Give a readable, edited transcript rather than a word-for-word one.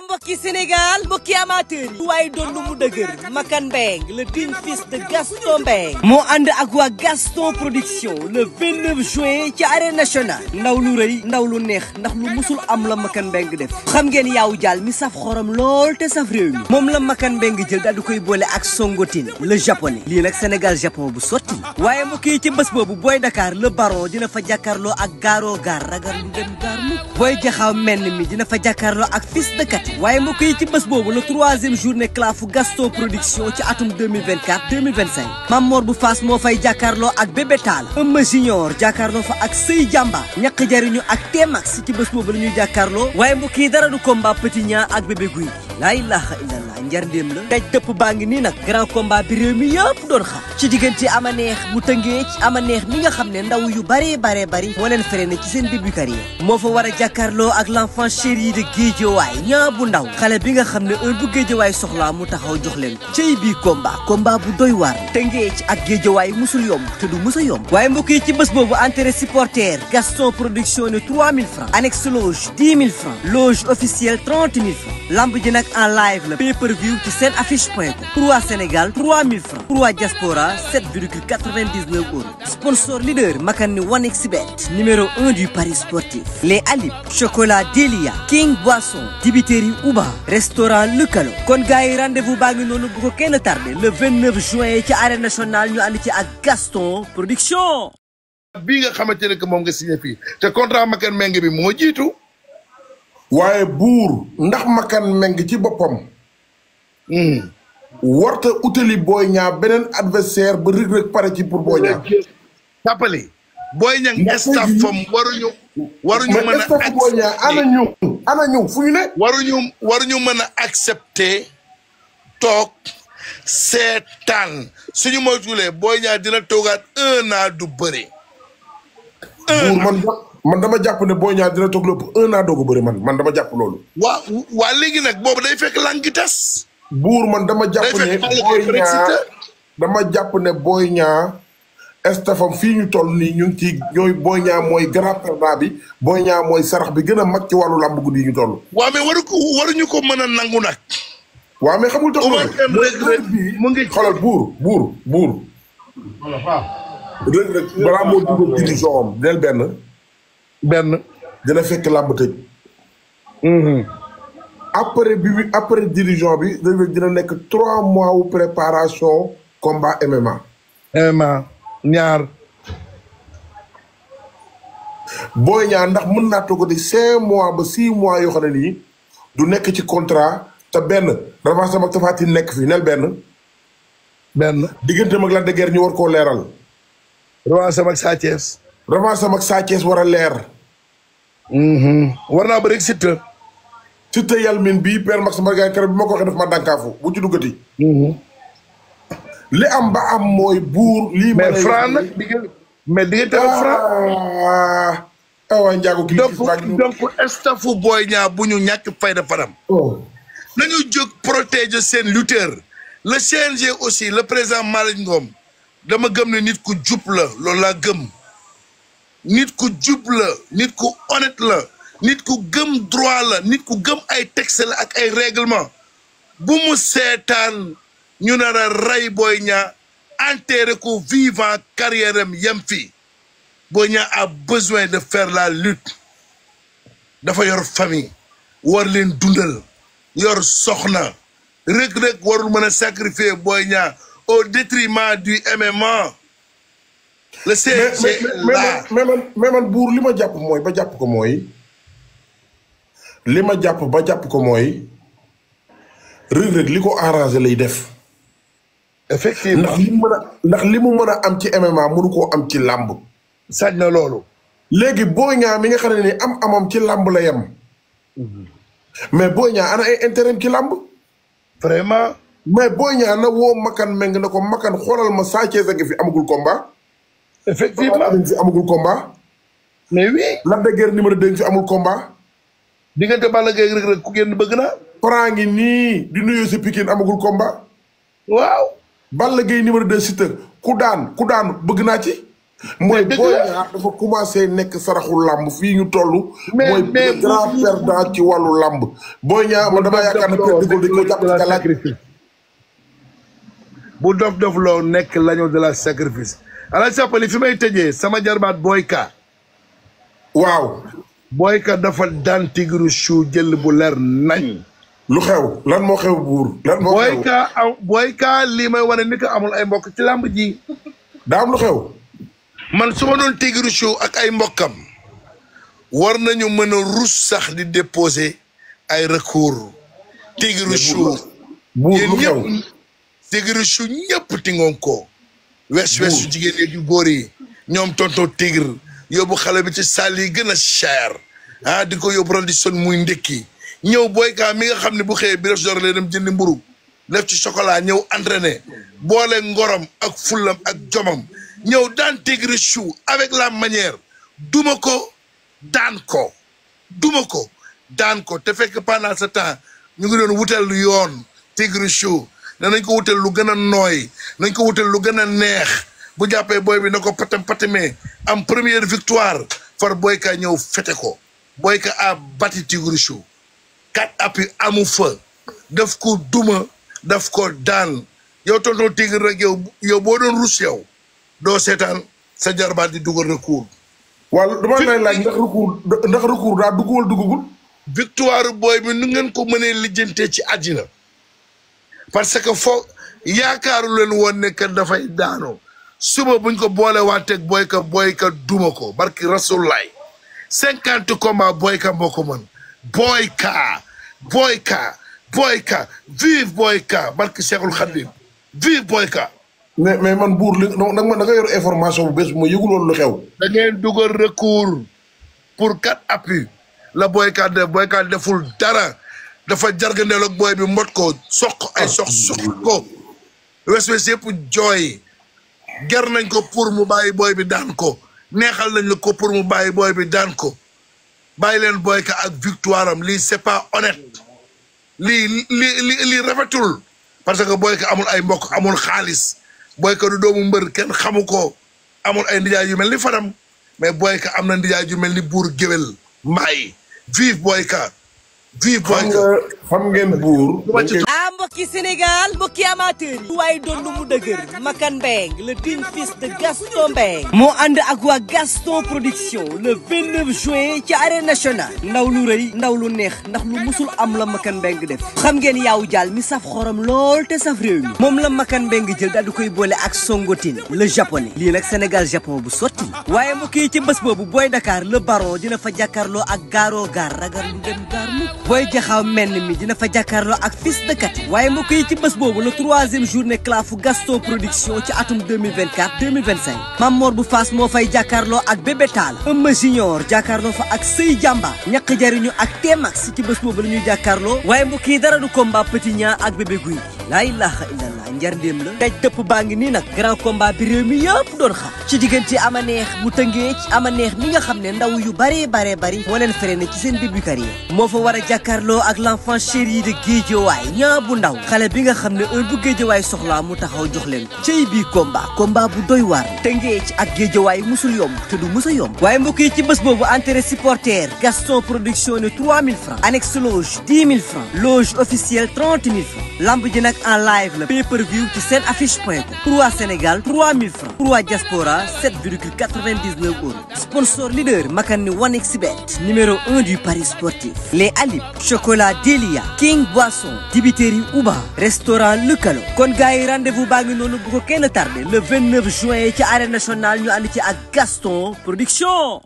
mbokki Sénégal mbokki amateur yi waaye doon lu mu dëgër Makan Mbengue le digne fils de Gaston Mbengue moo ànd ak waa Gaston production le 29 juin ci arène nationale ndaw lu rëy ndaw lu neex ndax lu musul am la Makan Mbengue def xam ngeen yaawu jaal mi saf xorom lool te saf réew mi moom la Makan Mbengue jël daal di koy boole ak Songotine le japonais lii nag Sénégal Japon bu sotti waaye mbokk yi ci bés boobu Boy Dakar le baron dina fa jàkkaarloo ak gaaroo gaar ragal lu dem gaar mukk Boy Jaxaw menn mi dina fa jàkkaarloo ak fils de Kati waaye mbokk yi ci bés boobu le 3e journée clafu Gaston production ci atum 2024 2025 Mamor bu Fass moo fay jàkkaarloo ak Bébé Tall Eumeu Junior jàkkaarloo fa ak Sey Jamba ñaq jariñu ak T-Max ci bés boobu la ñuy jàkkaarloo waaye mbokk yi dara du combat Petit Niang ak Bébé Gouy laa ilaha illallah njarndéem la daj dëpp baa ngi nii nag grand combat bi réew mi yëpp doon xaar ci diggante ama neex bu tëngee ci ama neex mi nga xam ne ndaw yu bari moo leen freiné ci seen début carrière moo fa war a jàkkaarloo ak l'enfant chéri de Guédiawaye ñaa bu ndaw xale bi nga xam ne heure bu Guédiawaye soxlaa mu taxaw jox leen ko cey bii combat bu doy waar tëngee ci ak Guédiawaye musul yomb te du musa yomb waaye mbokk yi ci bés boobu entrée supporter Gaston production ne 3000 francs annexe loge 10 000 francs loge officielle 30 000 francs lamb ji nag en live la pay-per-view ci seen affiche.com pour waa Sénégal 3000 francs pour waa diaspora 7,99 euros sponsor leader Makan ni 1xBet numéro 1 du paris sportif les Alib chocolat Delia King Boisson dibiteri Uba restaurant Lukalo kon gars yi rendez-vous baa ngi noonu bu ko kenn tardé le 29 juin ci arène nationale ñu ànd ci ak Gaston production bii nga xamante ne que moom nga signé fii te contrat Makan Mbengue bi moo jiitu waaye buur ndax Makan Mbengue ci boppam warta utali Boy Niang beneen adversaire ba Reug Reug pare ci pour Boy Niang tàppali Boy Niang staffam waruñu mën a staff Boy Niang ana ñu fu ñu ne waruñu mën a accepter toog seetaan suñu moytuwulee Boy Niang dina toogaat 1 an du bëri buur man dama jàpp ne Boy Niang dina toog lépp 1 an doogu bëri man dama jàpp loolu waa léegi nag boobu day fekk lang gi tas buur man dama jàpp ne Boy Niang estafam fii ñu toll nii ñu ngi ci ñooy Boy Niang mooy grand perdant bi Boy Niang mooy sarax bi gën a mag ci wàllu làmb guddi yi ñu toll waaw mais waruñu ko mën a nangu nag waaw mais xamul tax mu ngi xoolal buur Reug Reug balaa moo dugal division am del benn dina fekk làmb tëj après dirigeant bi dina nekk 3 mois wu préparation combat MMA ñaar Boy Niang ndax mën naa toog di 5 mois ba 6 mois yoo xam ne nii du nekk ci contrat te benn revanche am ak Tapha Tine nekk fi nel benn diggante mag Lac de Guiers ñu war koo leeral revanche am ak Sa Thiès war a leer war naa bëri Siteu yalmin bii père Max Mbargane keroog bi ma ko waxee daf ma dànkaafu bu ci duggati li am ba am mooy buur lii mais Franc nag diggante ak Franc waaw njaago ki donc staffu Boy Niang bu ñu ñàkk fayda faram nañu jóg protéger seen lutteur le CNG aussi le président Malick Ngom dama gëm ne nit ku jub la loolu laa gëm nit ku jub la nit ku honnête la nit ku gëm droit la nit ku gëm ay texte la ak ay règlement bu mu seetaan ñu nar a rey Boy Niang enterré ko vivant carrière am yem fii Boy Niang a besoin de faire la lutte dafa yor famille war leen dundal yor soxna Reug Reug warul mën a sacrifier Boy Niang au détriment du MMA. le CNG mais man buur li ma jàpp ko mooy Reug Reug li ko arrangé lay def. effectivement ndax li mu mën a am ci MMA mënu koo am ci làmb. sañ na loolu. léegi Boy Niang mi nga xam ne ni amam ci làmb la yem. mais Boy Niang ana ay intérêt ci làmb. vraiment. mais Boy Niang na woo Makan Mbengue na ko Makan xoolal ma Sa Thiès a ngi fi amagul combat. effectivement fi amagul combat. mais oui. Lac de Guiers numéro 2 fi amul combat. diggante Balla Gaye Reug Reug ku génn bëgg naa. Franc ngi nii di nuyoo si Pikine amagul combat. waaw. Balla Gaye numéro 2 Siteu ku daan bëgg naa ci. mooy Boy Niang dafa commencé nekk saraxu làmb fii ñu toll. mooy grand perdant ci wàllu làmb. Boy Niang man damaa yaakaar ne perte dañ ko jàpp ci sacrifice. bu dof loo nekk l'agneau de la sacrifice. ala sàppali fi may tëjee sama jarbaat Boyka. waaw. Boyka dafa daan Tigre Chou jël bu leer nañ. lu xew lan moo xew buur. lan moo xew Boyka lii may wane ni ko amul ay mbokk ci làmb ji. daa am lu xew. man su ma doon Tigre Chou ak ay mbokkam war nañu mën a rus sax di déposer ay recours. Tigre Chou buur lu xew. Tigre Chou ñëpp tingoon ko. wees yu jigéen yeeg yu góor yi ñoom tonton Tigre yóbbu xale bi ci salle yi gën a cher di ko yóbbu Radisson muy ndekki ñëw Boyka mi nga xam ne bu xëyee bi def jor leen dem jëndi mburu def ci chocolat ñëw entraîné boole ngorom ak fullam ak jomam ñëw daan Tigre Chou avec la manière duma ko daan ko te fekk pendant ce temps ñu ngi doon wutal yoon Tigre Chou nañ ko wutal lu gën a nooy nañ ko wutal lu gën a neex bu jàppee booy bi na ko patamee am première victoire far Boyka ñëw fete ko Boyka a bati Tigre Chou 4 appuis amu fa daf ko duma daf ko daan yow tonton Tigre rek yow boo doon rus yow doo seetaan sa jarbaat di dugal recours. waaw dama lay laaj ndax recours daa dugg wala duggagul. victoire booy bi nu ngeen ko mënee lijjantee ci àddina parce que foo yaakaaru leen woon ne que dafay daanoo suba buñ ko boole waateeg Boyka duma ko barki rasulaay 50 combats Boyka moo ko mën Boyka vive Boyka barki Cheikhul Khadim vive Boyka. mais man buur li da nga yor information bu bees bu ma yëgul woon lu xew. da ngeen dugal recours pour 4 appuis la Boyka deful dara. dafa jargandeel ak booy bi mbot ko soq ko wes yëpp jooy ger nañ ko pour mu bàyyi booy bi daan ko neexal nañ la ko pour mu bàyyi booy bi daan ko bàyyi leen Boyka ak victoire am lii c'est pas honnête lii rafetul parce que Boyka amul ay mbokk amul xaalis Boyka du doomu mbër kenn xamu ko amul ay ndijaay yu mel ni Fadam mais Boyka am na ndijaay yu mel ni buur géwél mbaay vive Boyka xam ngeen buur. mbokki Sénégal mbokki amateur yi waaye doon lu mu dëgër Makan Mbengue le digne fils de Gaston Mbengue moo ànd ak waa Gaston production le 29 juin ci arène nationale ndaw lu rëy ndaw lu neex ndax lu musul am la Makan Mbengue def xam ngeen yaawu jaal mi saf xorom lool te saf réew mi moom la Makan Mbengue jël daal di koy boole ak Songotine le japonais lii nag Sénégal Japon bu sotti waaye mbokk yi ci bés boobu Boy Dakar le baron dina fa jàkkaarloo ak gaaroo gaar ragar lu dem gaar mukk Boy Jaxaw menn mi dina fa jàkkaarloo ak fils de Kati waaye mbokk yi ci bés boobu le 3e journée clafu Gaston production ci atum 2024-2025 Mamor bu Fass moo fay jàkkaarloo ak Bébé Tall Eumeu Junior jàkkaarloo fa ak Sey Jàmba ñaq jariñu ak T-Max ci bés boobu la ñuy jàkkaarloo waaye mbokk yi dara du combat Petit Niang ak Bébé Gouy laa ilaha illallah njarndéem la daj dëpp baa ngi nii nag grand combat bi réew mi yëpp doon xaar ci diggante ama neex bu tëngee ci ama neex mi nga xam ne ndaw yu bari moo leen freiné ci seen début carrière moo fa war a jàkkaarloo ak l'enfant chéri de Guédiawaye ñaa bu ndaw xale bi nga xam ne heure bu Guédiawaye soxlaa mu taxaw jox leen ko cey bii combat bu doy waar tëngee ci ak Guédiawaye musul yomb te du musa yomb waaye mbokk yi ci bés boobu entrée supporter Gaston production ne 3000 francs annexe loge 10 000 francs loge officielle 30 000 francs lamb ji nag en live la pay-per-view ci seen affiche.com pour waa Sénégal 3000 francs pour waa diaspora 7,99 euros sponsor leader Makani 1xBet numéro 1 du paris sportif les Alib chocolat Delia King Boisson dibiteri Uba restaurant Lukalo kon gars yi rendez-vous baa ngi noonu bu ko kenn tardé le 29 juin ci arène nationale ñu ànd ci ak Gaston production